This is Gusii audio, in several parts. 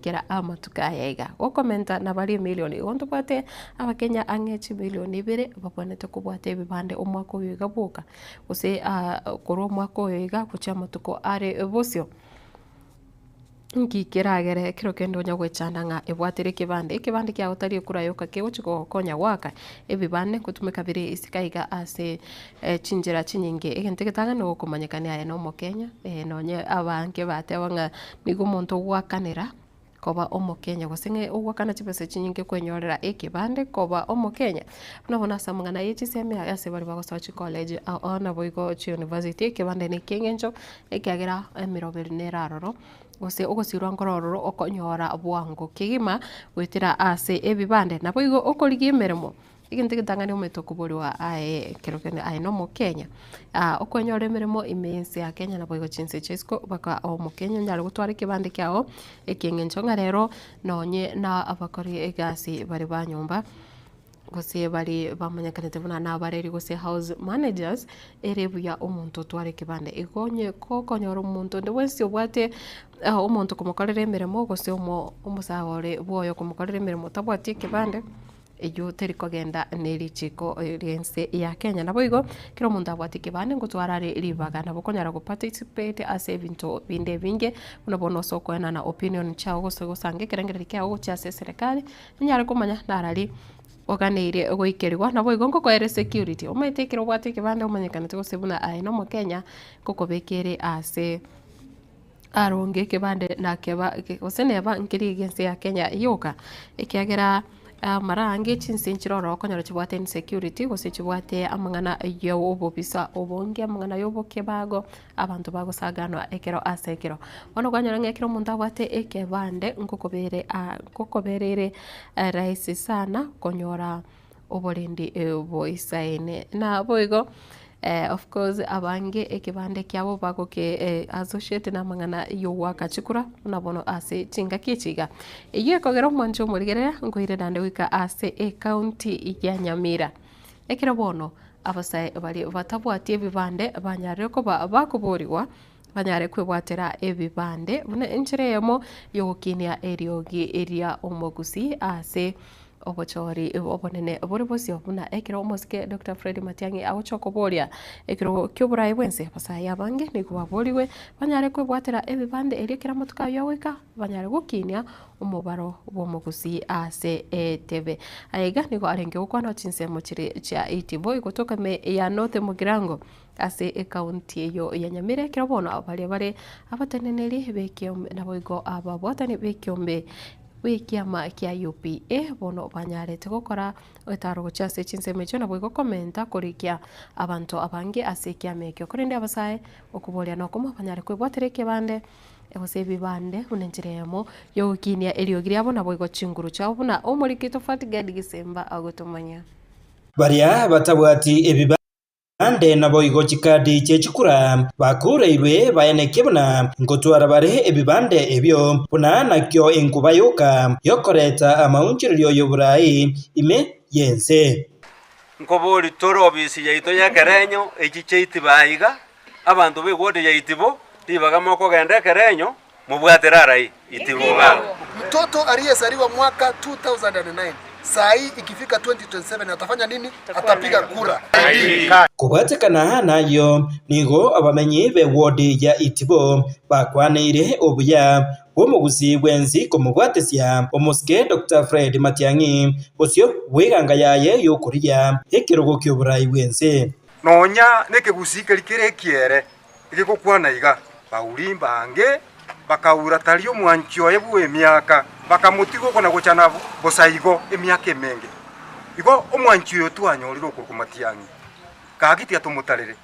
Kera amatuko aya iga, gokomenta nabare emilioni igo ntobwate abakenya ang'e chimilioni ibere babwenerete kobwata ebibande omwaka oyo iga bwoka, gose korwa omwaka oyo iga gochia amatuko are bosio. Nki keragere ekero kende onya goechanda ng'a ebwatire ekebande, ekebande kiago tari ekura yoka kegochi gogokonya goaka ebibande ngotumeka bire isiko iga ase chinchera chinyinge. Egento egetang'ani nogokomanyekania aye na omokenya, nonye abange bateba ng'a Nigo omonto ogoakanera koba omokenya gose ng'a ogoakana chibesa chinyinge kwenyorera ekebande koba omokenya. Buna bono ase amang'ana ye chisemi aya ase baria bagosoa chicollege ao naboigo chiuniversity ekebande na ekieng'encho ekiagera emeroberi nere aroro gose ogosirwa nkoro ororo okonyora bwango kegima goetera ase ebibande. Naboigo okorigia emeremo. Egento egetang'ani omanyete okoborwa aye ekero kende aye na omokenya, okonyora emeremo ime y'ense ya Kenya naboigo chinse chia isiko mpaka omokenya onyare gotwara ekebande kiago ekieng'encho ng'a rero nonye na abakori egasi bare ba nyomba, gose bare bamanyekanete buna na abareri gose house managers, ere buya omonto otware ekebande. Igo onye gokonyora omonto onde bwensi obwate omonto okomokorera emeremo gose omo omosae ore bwoye okomokorera emeremo otabwati ekebande. Eyio teri kogenda ne richiko ri'ense ya Kenya. Naboigo, kera omonto abwate ekebande ngotwara are ribaga nabo okonyara go participate ase ebinto binde ebinge, buna bono ase okoenana opinion chiago gose gosanga ekerengererio kiago gochia ase eserekari, onyare komanya narari oganeirie goikerigwa. Naboigo ngokoere security, omanyete ekero obwate ekebande omanyekanete gose buna aye na omokenya, nkokobekere ase aronge ekebande nakeba gose neba nkeri ense ya Kenya yoka, ekiagera mara aange chinse nchire ororo okonyora chibwate insecurity gose chibwate amang'ana ya obobisa obonge, amang'ana ya obokebago, abanto bagosaganwa ekero ase ekero. Bono kwanyora ng'a ekero omonto abwate ekebande nkokobere nkokoberere rahisi sana konyora oborendi boisaine. Naboigo of course abange ekebande kiabo bagoke associate na amang'ana yogoaka chikura buna bono ase chingaki echi iga. Eyio ekogera omwancho omorigereria nkoire naende goika ase ecounty ya Nyamira. Ekero bono abasae baria batabwati ebibande banyarire koba bakoborigwa, banyare kwebwatera ebibande buna enchera eyemo yogokinia eriogi ria omogusii ase obochori obonene bore bosio buna ekero omosike Doctor Fred Matiang'i agocha koboria ekerogo ki'oboraai bwense abasae abange nigo baborigwe banyare kwebwatera ebibande erio ekero amatuko ayio agoika banyare gokinia omobaro bw'omogusii ase etebe. Aiga nigo arenge gokwana chinsemo chiria chia Itibo egotoka ime ya North Mugirango Ase ekaunti eyio ya Nyamira ekero bono baria bare abateneneri b'ekiombe naboigo ababwatani b'ekiombe bw'ekiama kia UPA bono banyarete gokora etaro gochia ase chinsemo echio naboigo komenta korigia abanto abange ase ekiama ekio. Korende abasae okoboria nokomo banyare kwebwatera ekebande gose ebibande buna enchera eyemo yogokinia eriogi riabo naboigo chinguru chiabo buna omoriki Tofauti Gad Gisemba agotomanya. Baria batabwati ebibe. Naende naboigo chikadi chie chikura bakureirwe baenekie buna ngotwara bare ebibande ebio, buna nakio enkuba yoka y'okoreta amaunchorerio y'oboraai ime y'ense. Nkobori tore obisi yaito y'ekerenyo echi chiaitibo aiga, abanto b'ewodi ya Itibo, ribaga mokogenda ekerenyo, mobwatire arai Itibo iga. Mtoto aliyezaliwa mwaka 2009 saa hii ikifika 2027 atafanya nini? Atapiga kura. Kobwatekana nayio, nigo abamenyi b'ewodi ya Itibo bakwaneire obuya bw'omogusii bwensi komobwatesia omosike Doctor Fred Matiang'i bosio bw'eganga yaye y'okorigia ekerogo ki'oborai bw'ense. Nonya nekegusii keria kere ekiere egegokwana iga, Bauri mbange bakaura tari omwanchi oye bw'emiaka, bakamotiga okona-gochana bosa igo emiaka emenge. Igo omwanchi oyo twanyorire okorokwa Matiang'i, gaki tiga tomotarere.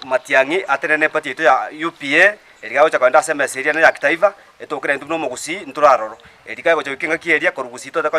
Matiang'i atenene eparty yaito ya UPA, eria agocha kogenda ase emesa eria ya kitaifa, etokere intwe buna omogusii ntore aroro. Eria kagocha goika engaki eria korwa gusii tote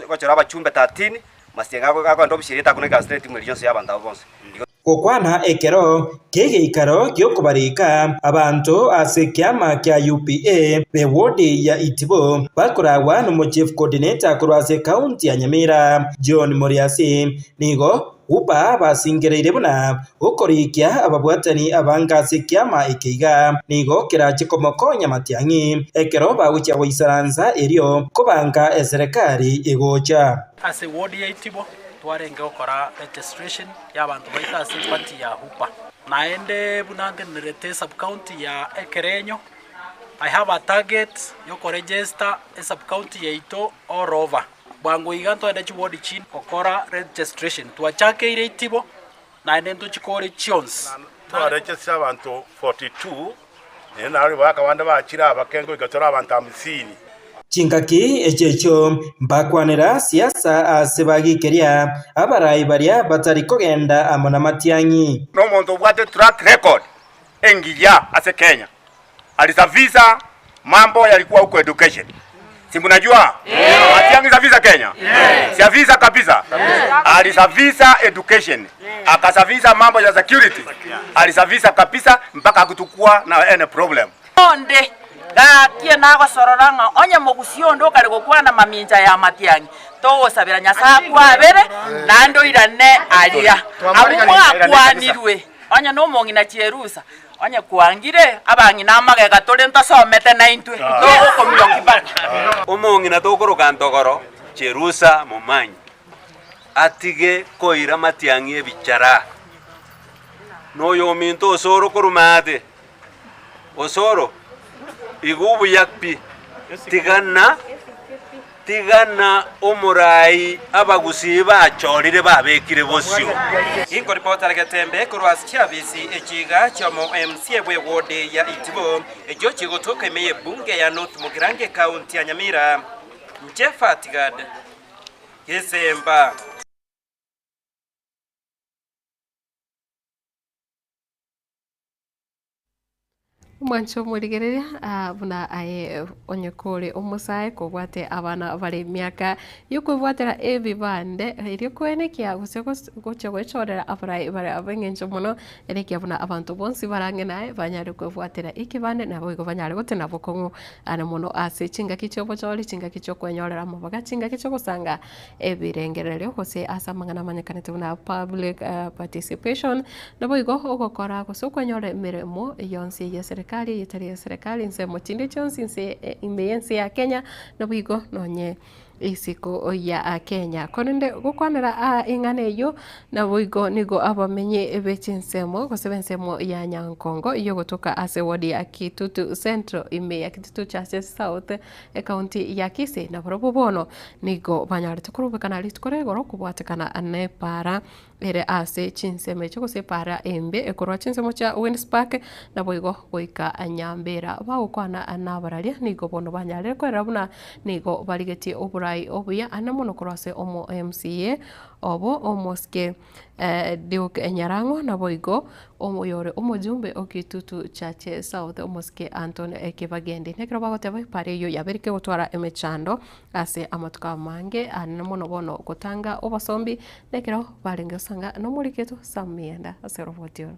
gochora abachumbe 13, Matiang'i akogenda ofisi eria etakuna ikaranse na etimu eria yonsi ya abanto abwo bonsi. Igo. Gokwana ekero ki'egeikaro gi'okobarika abanto ase ekiama kia UPA b'ewodi ya Itibo bakoragwa nomo chief coordinator korwa ase ekaunti ya Nyamira John Moriasi nigo. Upa basingereire buna okorikia ababwatani abange ase ekiama eke iga nigo kerache komokonya Matiang'i ekero bagochia goisaransa erio kobanga eserekari egocha. Ase ward ya Itibo twarenge gokora registration y'abanto baito ase eparty ya Hupa. Naende buna ntenerete esub-county ya Ekerenyo, I have a target yokoregister esub-county yaito all over. Bwango iga ntogende chiward chinde gokora registration. Twachakeire Itibo naende ntochikore chionsi. Twaregister abanto 42, naende naro ribaga abande bachire abake ngoika tore abanto hamsini. Chingaki echio echio mbakwanera siasa ase bagikeria abarai baria batari kogenda amo namatiang'i. Nomonto obwate track record engiya ase Kenya. Alisafisha mambo yalikuwa huko education. Si mnajua? Matiang'i safisha Kenya? Safisha kabisa. Alisafisha education. Akasafisha mambo ya security. Alisafisha kabisa mpaka hakutukua na any problem. Onde gaki nagosorora ng'a onye mogusia onde okare gokwana mamincha ya matiang'i, togosabera Nyasae akwabere, naende oirane aria. Abwo mwakwanirwe, onye nomong'ina chierusa, onye kwangire abang'ina amagega tore ntosomete naintwe, togokomioki baka. Omong'ina tokoroka ntogoro Cherusa Momanyi atige koira matiang'i ebichara, na oyominto Osoro korwa maate. Osoro, igwa obuya pi, tigana tigana omorai abagusii bachorire babekire bosio. Inkoripotera Getembe korwa ase chiabisi echiga chi'omo MCA bw'eward ya Itibo, echio chigotoka ime y'ebunge ya North Mugirango ekaunti ya Nyamira, Inche Fatgad Gesemba. Omwancho omorigereria ah, buna aye onye kore omosae kobwate abana bare emiaka yokwebwatera ebibande erio koenekia gose gochia goechorera abarai bare ab'eng'encho mono erekia buna abanto bonsi barang'e naye banyare kwebwatera ekebande naboigo banyare gotena bokong'u are mono ase chingaki chiobochori, chingaki chiokwenyorera amabaga, chingaki chiogosanga ebirengererio gose ase amang'ana amanyekanete buna public participation, naboigo ogokora gose okwenyora emeremo yonsi eye eserekari eye etari ya eserekari ensemo chinde chionsi inse ime y'ense ya Kenya, naboigo nonye isiko ya Kenya. Korende gokwanera aa eng'ana eyio, naboigo nigo abamenyi be chinsemo gose b'ensemo ya Nyankongo yogotoka ase ward ya Kitutu Central ime ya Kitutu Churches South Ekaunti ya Kisii nabarabwo bono nigo banyarete korobekana rituko ria igoro kobwatekana nepaara ere ase chinsemo echio gose epaara embe ekorwa chinsemo chia Winds Park naboigo goika Nyambera. Bagokwana nabararia nigo bono banyarire kwerera buna nigo barigetie oborai obuya ande mono korwa ase omo MCA obo omosike Duke Nyarang'o naboigo Oyore omojumbe o Kitutu Chache South omosike Anton Kibagendi. Nekero bagoteba epara eyio yabeire kegotwara emechando ase amatuko amange anene mono bono gotanga obosombi nekero barenge gosanga nomoriketo Sam Mienda ase oroboti oro.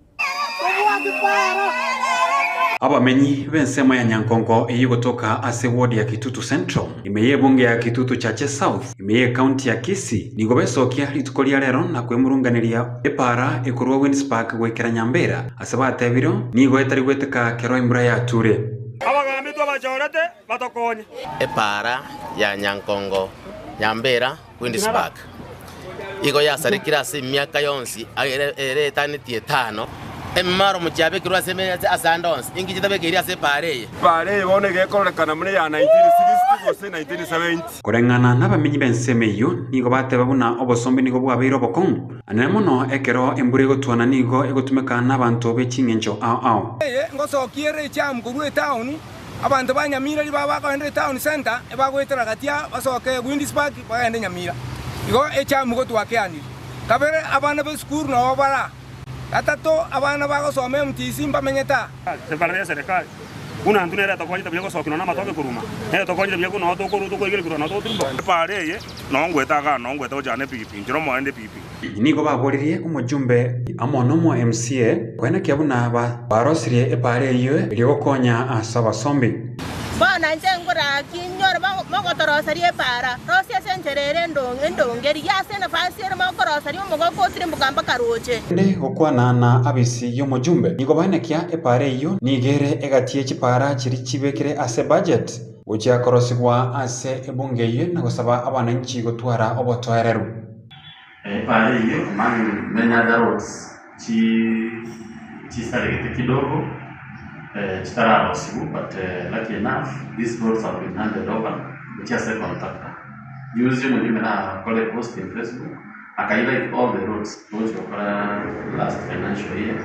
Abamenyi b'ensemo ya Nyankongo eyio gotoka ase ward ya Kitutu Central, ime y'ebunge ya Kitutu Chache South, ime y'ecounty ya Kisii, nigo besokia rituko ria rero na kwemurunganeria epaara ekorwa Winds Park goikera Nyambera, ase batebire nigo etari gweteka kero embura yature. Abagambi twabachorete batokonye. Epaara ya Nyankongo Nyambera Winds Park igo yasarekire ase emiaka yonsi ere etanetie etano. Emimaro mochiabekirwe ase ase ande onsi, inki chitabekeiri ase epaara eye? Epaara eye bono iga ekororekana buna eya 1960 gose 1970. Koreng'ana nabamenyi b'ensemo eyio nigo bateba buna obosombe nigo bwabeire obokong'u, anene mono ekero embura egotwana nigo egotumeka nabanto be ching'encho ao ao. Eye ngosokia ere echamu korwa etaoni, abanto ba Nyamira ribaga bakoenda etown centre ebagoetera gati aa basoke Winds Park bagende Nyamira. Igo echamu gotwakeanire. Kabere abana b'esukuru nabo bare aa. Gatato abana bagosoma MTC mbamenyete aa. Ebara y'eserekari, buna intwe nere etokonyete buya gosokinwa namatoke koruma, nere etokonyete buya buna noo tokoigerekerwa noo togotirimboka. Epaara eye noo ngwete igaa noo ngwete gochana epigipigi, inche nomoendi epigipigi. Nigo baboririe omojumbe amo nomo MCA koenekia buna barosirie epaara eyio erio gokonya ase abasombi. Bono inche ngoraki inyore mogotoroseria epaara, rosia ase enchera ere endonge, rigia ase enafasi ere mokoroseria omogoko otirimboka mpaka roche. Ende gokwana na abisi y'omojumbe, nigo baenekia epaara eyio nigo ere egati ye chipaara chiria chibekire ase budget gochia korosigwa ase ebunge eyio na gosaba abananchi gotwara obotoereru. Epaara eyio among many other roads chisaregete kidogo chitararosigwa but lucky enough these roads have been handed over gochia ase contractor. Juzi omojumbe nakore epost in Facebook aka highlight all the roads togochi gokora last financial year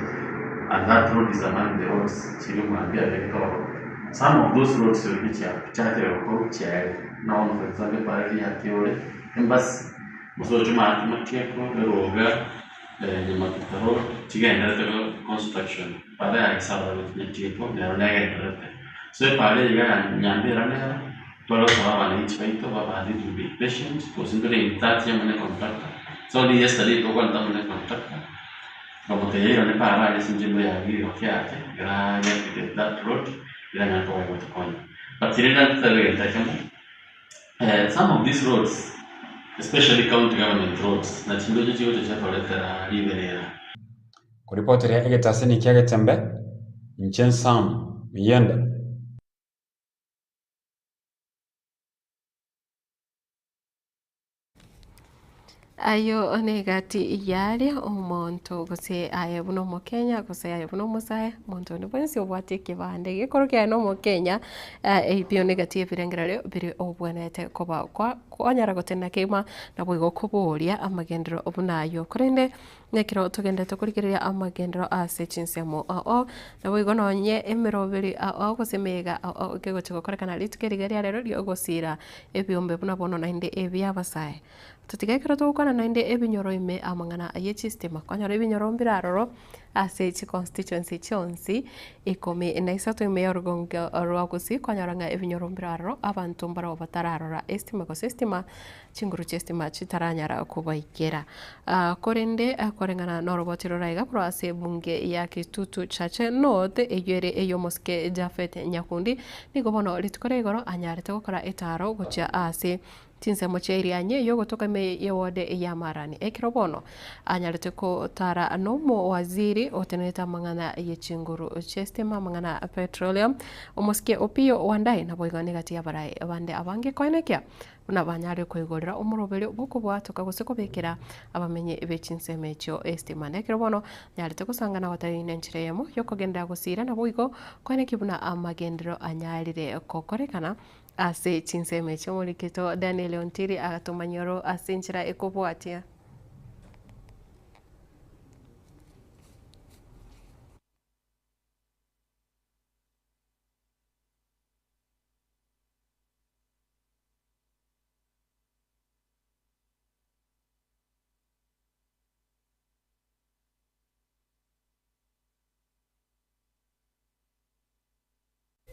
and that road is among the roads chiria omogambi abegete ororo. Some of those roads already chiachakire gokorwa chiaerire. Buna bono for example epaara eria ya Kiore embassy. Mosocho maate matieko, eroga, Nyamatita road chigenderete construction, para ya Gisaba gochia Nyatieko nero negendererete. So epara eye iga ya Nyambera nero, tware gosaba abananchi baito babe a little bit patient, gose ntore in touch amo ne contractor, so only yesterday twakwanete amo ne contractor, nkamotebia airane para aria ase inche mbuya riroki ake, ekero aactivate that road, eranyare koba egotokonya. But rende ntotebe egento ekemo. Some of these roads especially county government roads na chindoche chigocha chiatoretera riberera. Koripoteria egetaseni kia Getembe, inche Sam Miyende. Ayio negati yaria omonto gose aye buna omokenya gose aye buna omosae, omonto onde bwensi obwate ekebande gekoro kiaye na omokenya, ebio negati y'ebirengererio biria obwenerete koba kwa kwanyara gotenena kegima naboigo koboria amagenderero buna ayio. Korende Nekero togenderete korigereria amagenderero ase chinsemo ao, naboigo nonye emeroberi ao gose emeyega ao kegochia gokorekana rituko eriga ria rero ri'ogosiira ebiombe buna bono naende ebi'abasae. Totiga ekero togokwana naende ebinyoro ime amang'ana ye chistima, kwanyora ebinyoro mbire aroro ase chiconstituency chionsi ikomi na isato ime y'orugongo rwa Gusii, kwanyora ng'a ebinyoro mbire aroro abanto mbarabwo batararora estima gose estima Chinguru chi'estima chitaranyara kobaikera. Korende koreng'ana noroboti rore iga korwa ase ebunge ya Kitutu Chache North eyio ere ey'omosike Japhet Nyakundi, nigo bono rituko ria igoro anyarete gokora etaaro gochia ase chinsemo chia Irianyi eyio ogotoka ime y'eward ya Marani. Ekero bono anyarete gotara nomowaziri otenerete amang'ana ye chinguru chi'estima amang'ana a petroleum, omosike Opiyo Wandayi naboigo negati y'abarai bande abange koenekia buna banyare koigorera omoroberio bw'okobwatoka gose kobekera abamenyi be chinsemo echio estima. Na ekero bono nyarete gosangana gotari nenchera eyemo y'okogenderera gosiira, naboigo kwaneki buna amagenderero anyarire gokorekana ase chinsemo echio. Omorikito Daniel Ontiri agatomanyia oro ase enchera ekobwatia.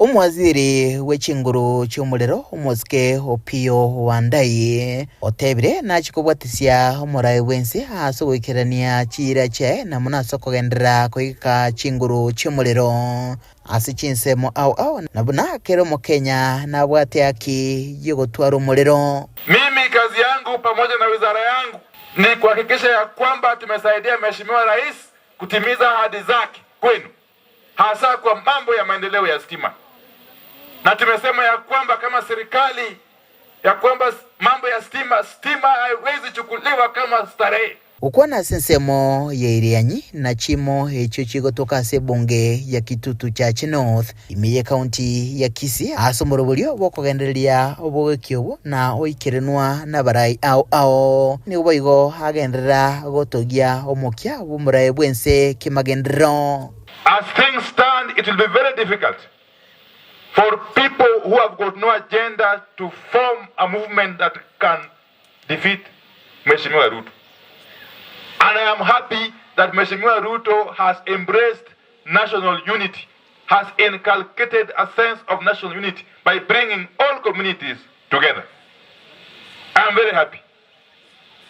Omowaziri bwe chinguru chi'omorero omosike Opiyo Wandayi otebire nachie kobwatisia omoraai bw'ense ase ogoikerania chiira chiaye na mono ase okogenderera koigeka chinguru chi'omorero. Ase chinsemo ao ao, na buna kera Omokenya nabwate haki y'ogotwara omorero. Mimi kazi yangu pamoja na wizara yangu ni kuhakikisha ya kwamba tumesaidia Mheshimiwa Rais kutimiza ahadi zake kwenu, hasa kwa mambo ya maendeleo ya stima, na tumesema ya kwamba kama serikali ya kwamba mambo ya stima, stima haiwezi chukuliwa kama starehe. Gokwana ase ensemo ya Irianyi na chimo echio chigotoka ase ebunge ya Kitutu Chache North ime y'ecounty ya Kisii ase omoroberio bw'okogendereria obogokia obwo na oikerenwa nabarai ao ao. Nigo boigo agenderera gotogia omokia bw'omorai bw'ense kemagenderero. As things stand it will be very difficult for people who have got no agenda to form a movement that can defeat Mheshimiwa Ruto. And I am happy that Mheshimiwa Ruto has embraced national unity, has inculcated a sense of national unity by bringing all communities together. I am very happy.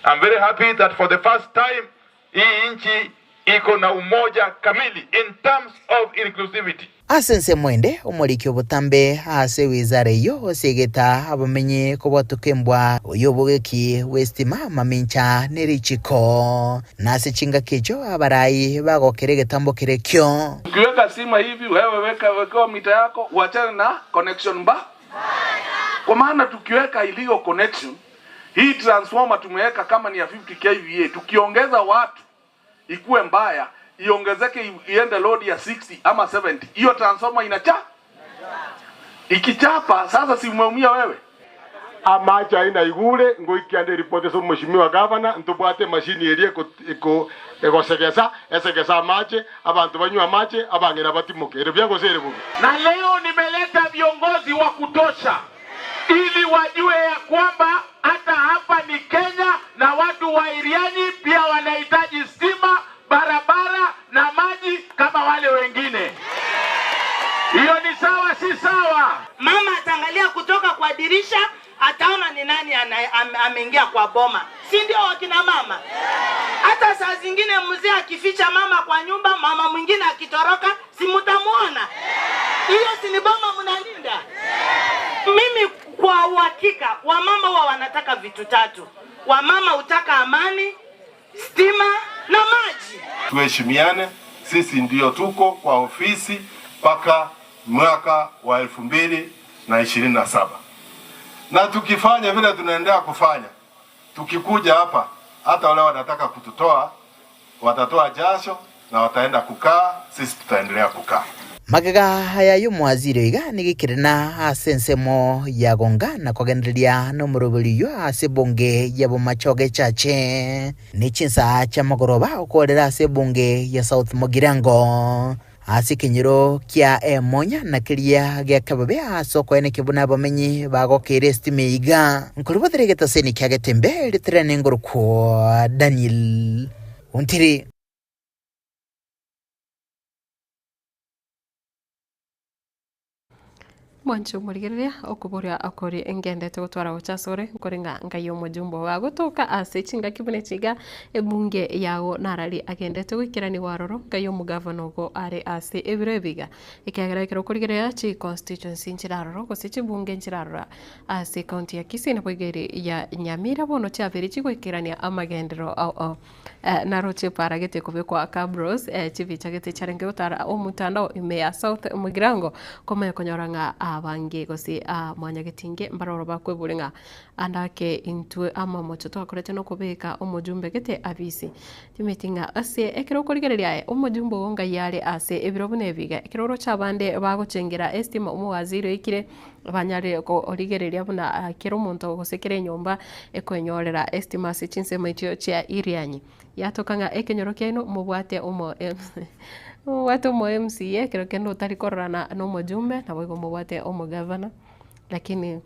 I'm very happy that for the first time hii nchi iko na umoja kamili in terms of inclusivity. Ase ensemo ende, omoriki obotambe ase ewizara eyio osegeta abamenyi kobwatoka embwa y'obogeki bw'esitima mamincha ne richiko, na ase chingaki echio abarai bagokera egetambo kerekio. Ukiweka stima hivi wewe weka wekewa mita yako uachane na connection mba kwa maana tukiweka illegal connection hii transformer tumeweka kama ni ya 50 kVA tukiongeza watu ikuwe mbaya iongezeke iende load ya 60 ama 70 hiyo transformer inacha ikichapa sasa si umeumia wewe amache aina igure ngoikiande ripoti ase omweshimiwa gavana ntobwate emashini eria eko egosegesa esegesa amache abanto banywe amache abang'ina batimoke ere buya gose ere bobe. Na leo nimeleta viongozi wa kutosha ili wajue ya kwamba hata hapa ni Kenya na watu wa Irianyi pia wanahitaji stima, barabara na maji kama wale wengine. Hiyo ni sawa, si sawa? Mama ataangalia kutoka kwa dirisha, ataona ni nani ameingia kwa boma, si ndio wakina mama? Hata saa zingine mzee akificha mama kwa nyumba, mama mwingine akitoroka, si mtamuona? Hiyo si ni boma mnalinda? Mimi kwa uhakika, wamama huwa wanataka vitu tatu. Wamama hutaka amani, stima na maji. Tuheshimiane, sisi ndio tuko kwa ofisi mpaka mwaka wa 2027 na tukifanya vile tunaendelea kufanya, tukikuja hapa, hata wale wanataka kututoa watatoa jasho na wataenda kukaa, sisi tutaendelea kukaa. Magega aya y'omwaziri oiga nigo ase ensemo ya gonga na kogendereria nomoroberi oyio ase ebunge ya Bomachoge Echache. Ne chinsa chiamagoroba okorera ase ebunge ya South Mugirango ase ekenyoro kia Emonya na keria gia Kebabe ase okoenekia buna abamenyi bagokeire estima iga. Nkoribotera egetaseni kia Getembe ritere nengorokwo Daniel Ontiri. Mwanche omorigereria okoboria okori ngendete gotwara gocha asore nkore ng'a ngai omojumbe ogo agotoka ase chingaki buna echi iga ebunge yago narari agendete goikeranigwa aroro ngai omogavana ogo are ase ebiro ebi iga. Ekiagera ekero okorigereria chi constituency nchire aroro gose chibunge nchire aroro ase ecounty ya Kisii naboigo ere ya Nyamira bono chiabeire chigoikerania amagenderero ao ao. Naroche paragete kobekwa cabros, chibicha gete chiarenge gotara omotandao ime ya South Mugirango, komanya konyora ng'a abange gose mwanyagetinge mbaroro bakwebori ng'a ande ake intwe amamocho twakorete nokobeka omojumbe gete abisi. Timanyeti ng'a ase ekero okorigereria aye omojumbe ogo ngai are ase ebiro buna ebi iga, ekero oroche abande bagochengera estima omowaziri oikire Banyare korigereria buna kera omonto gose kera enyomba ekoenyorera estima ase chinsemo echio chia Irianyi. Yatoka ng'a ekenyoro kiaino mobwate omo mobwate omo MCA ekero kende otari kororana na omojumbe naboigo mobwate omogavana, lakini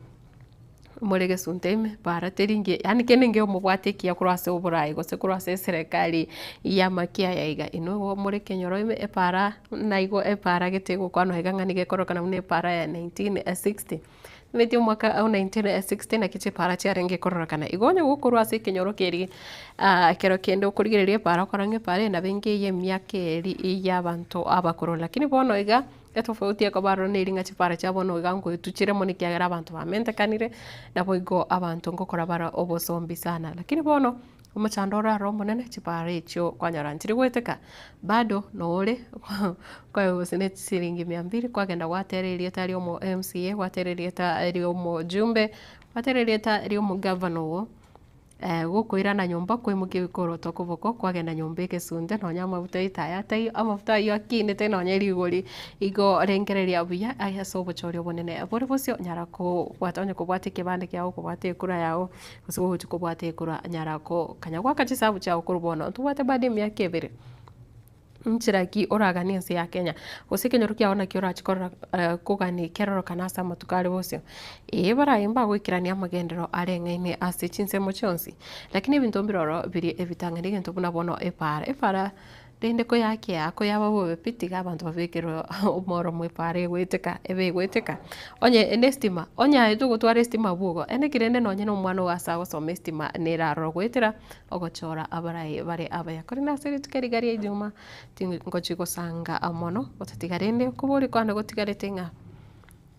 more gesunte ime bara teri ngiya yaani kende nkiya omobwate ekiya korwa ase oboraai gose korwa ase eserekari y'amakia aya iga. Inwe igo more ekenyoro ime epara buna igo epara gete egokwanwa iga ng'a nigo ekororekana buna epara ya 1960. Omanyete omwaka o 1960 naki chipara chiarenge kororekana. Igo onye gokorwa ase ekenyoro keria ekero kende okorigereria epara okora ng'a epara eye nabo enga eye emiaka eria ya abanto abakoro. Lakini bono iga, etofauti ekoba aroro neri ng'a chipara chia bono iga nkoetuchire mono ekiagera abanto bamentekanire, naboigo abanto ngokora bare obosombi sana. Lakini bono, omochando ore aro omonene, chipara echio kwanyora nchiri goeteka, bado nore kwaegwa gose ne chisiringi mia mbili kwagenda gwatera erieta ria omo MCA, gwatera erieta ria omojumbe, gwatera erieta ria omogavana ogo. Gokoirana nyomba kwaimokia ebikoroto koboko kwagenda nyomba egesunte nonya amafuta etaya ataiyo, amafuta aywo akinete nonya rigori igo rengereria buya aye ase obochori obonene bore bosio nyara kobwata onye kobwate ekebande kiago kobwate ekura yago gose gogochia kobwata ekura nyara ko kanya goaka chisabu chiago korwa bono ntobwate bado emiaka ebere. Nchera ki oraganie ense ya Kenya? Gose ekenyoro kiao naki orache korora kogania kerorokane ase amatuko are bosio? Ee baraye mbagoikerania amagenderero areng'aine ase chinsemo chionsi. Lakini ebinto mbiroro biria ebitang'ani egento buna bono epara. Epara Rende koyakea koyaba bobe pi tiga abanto babekerwe omoromo epaara egoeteka ebe egoeteka. Onye ne estima, onye aye togotwara estima abwo igo, ene ki rende nonye na omwana ogo ase agosoma estima nere aroro goetera ogochora abarai bare abaya. Korende ase rituko eri iga ria ijuma, tingochi gosanga mono, gotatiga rende okobori kwane gotigarete ng'a.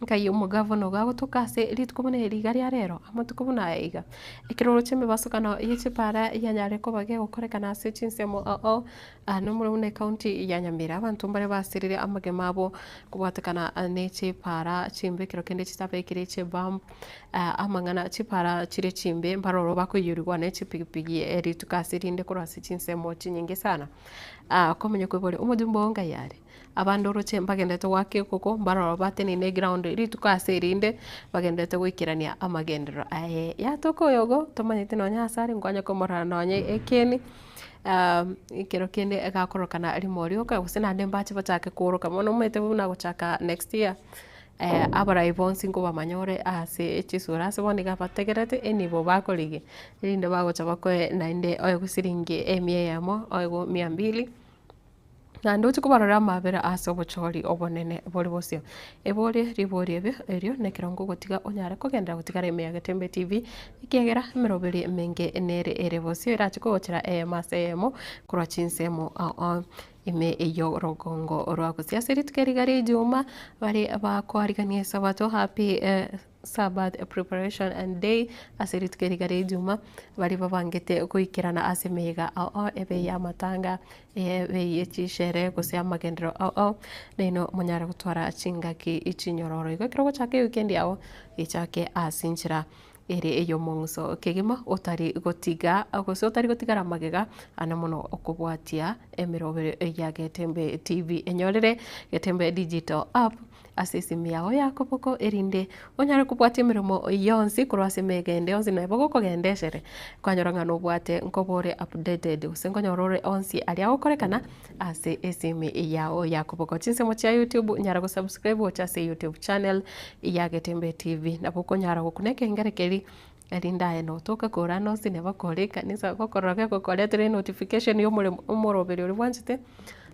Nkai omogavana ogo agotoka ase rituko buna eri iga ria rero, amatuko buna aya iga. Ekero oroche emebasokano ye chipara yanyare koba gegokorekana ase chinsemo ao ao, aa nomoro buna ecounty ya Nyamira, abanto mbare basirire amagema abo kobwatekana ne chipara chimbe ekero kende chitabekire chibump, amang'ana chipara chire chimbe mbaroro bakoiyorigwa ne chipigipigi rituko ase rinde korwa ase chinsemo chinyinge sana. Okomanya koiboria omojumbe oo ngai are? Abande oroche mbagenderete goaka ekoko, mbaroro bateneine eground rituko ase erinde, bagenderete goikerania amagenderero aye. Yatoka oyogo, tomanyeti nonye ase are nkwanya komorora nonye ekieni, ekero kende egakorokana rimo rioka gose naende mbache bachake kooroka bono omanyete buna gochaka next year, abarai bonsi nkobamanya ore ase chisura ase bono iga bategerete enibo bakorigia, erinde bagocha bakoe naende oegwe siringi emia eyemo, oegwe mia mbili. Naende oche kobarora amabera ase obochori obonene bore bosio. Eborie ribori ebio erio nekerongo ogotiga onyare kogenderera gotigara ime ya Getembe TV, ekiagera emeroberi emenge nere ere bosio erache kogochera eyemo ase eyemo korwa chinsemo ao ao ime y'orogongo rwa gusii. Ase rituko eri iga ria ijuma bare bakoarigania esabato happy Sabbath preparation and day ase rituko eri iga ria ijuma, baria babangete goikerana ase emeyega ao ao ebe y'amatanga, ebe ye chisherehe gose amagenderero ao ao, nainwe monyare gotwara chingaki chinyororo. Igo ekero ogochaka ewikendi yago, echake ase enchera ere ey'omong'uso kegima otari gotiga gose otari gotigara magega ande mono okobwatia emeroberi ya Getembe TV. Enyorere Getembe Digital App. ase esimi yao ya koboko, erinde onyare kobwatia emeremo yonsi korwa ase emega ende yonsi nabo gokogenda eshere, kwanyora ng'a nobwate nkoba ore updated gose nkonyora ore onsi aria agokorekana ase esimi yao ya koboko. Chinsemo chia YouTube nyara go subscribe gocha ase YouTube channel ya Getembe TV, nabo okonyara gokuna ekengere keria erinde aye notoka kore ande onsi neba kore ekanisa gokorora gegokoretera enotification ya omoremo omoroberi oria bwanchete,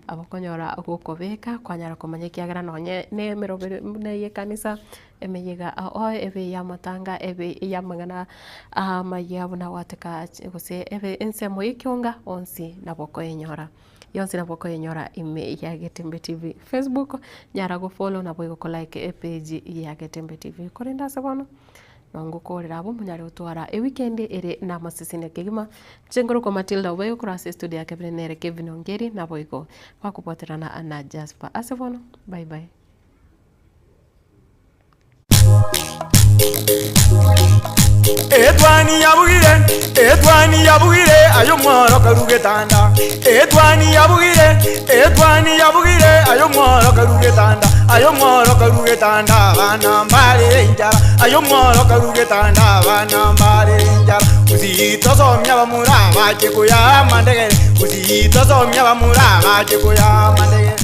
abo okonyora gokobeka kwanyara komanya ekiagera nonye na emeroberi buna eye ekanisa, emeyega ao ao ebe eya amatanga ebe eya amang'ana amaya buna gwateka gose ebe ensemo ya ekionga onsi nabo okoenyora. Yonsi nabo okoenyora ime ya Getembe TV. Facebook, nyara go follow naboigo ko like epage ya Getembe TV. Korende ase bono. Nongokoorera abwo monyare gotwara ewikendi ere namasesenia kegima. Inche nkorokwa Matilda Obayo korwa ase estudio ya kabere nere Kevin Ongeri naboigo bakobwaterana na Jasper. Ase bono, bye bye. Etwani yabugire, etwani yabugire, aye omworo karu getanda. Etwani yabugire, etwani yabugire, aye omworo karu getanda. Aye omworo karu getanda, abana mbarere enchara. Aye omworo karu getanda, abana mbarere enchara. Gusii tosomia abamura bache koyama ndegere, Gusii tosomia abamura bache koyama ndegere.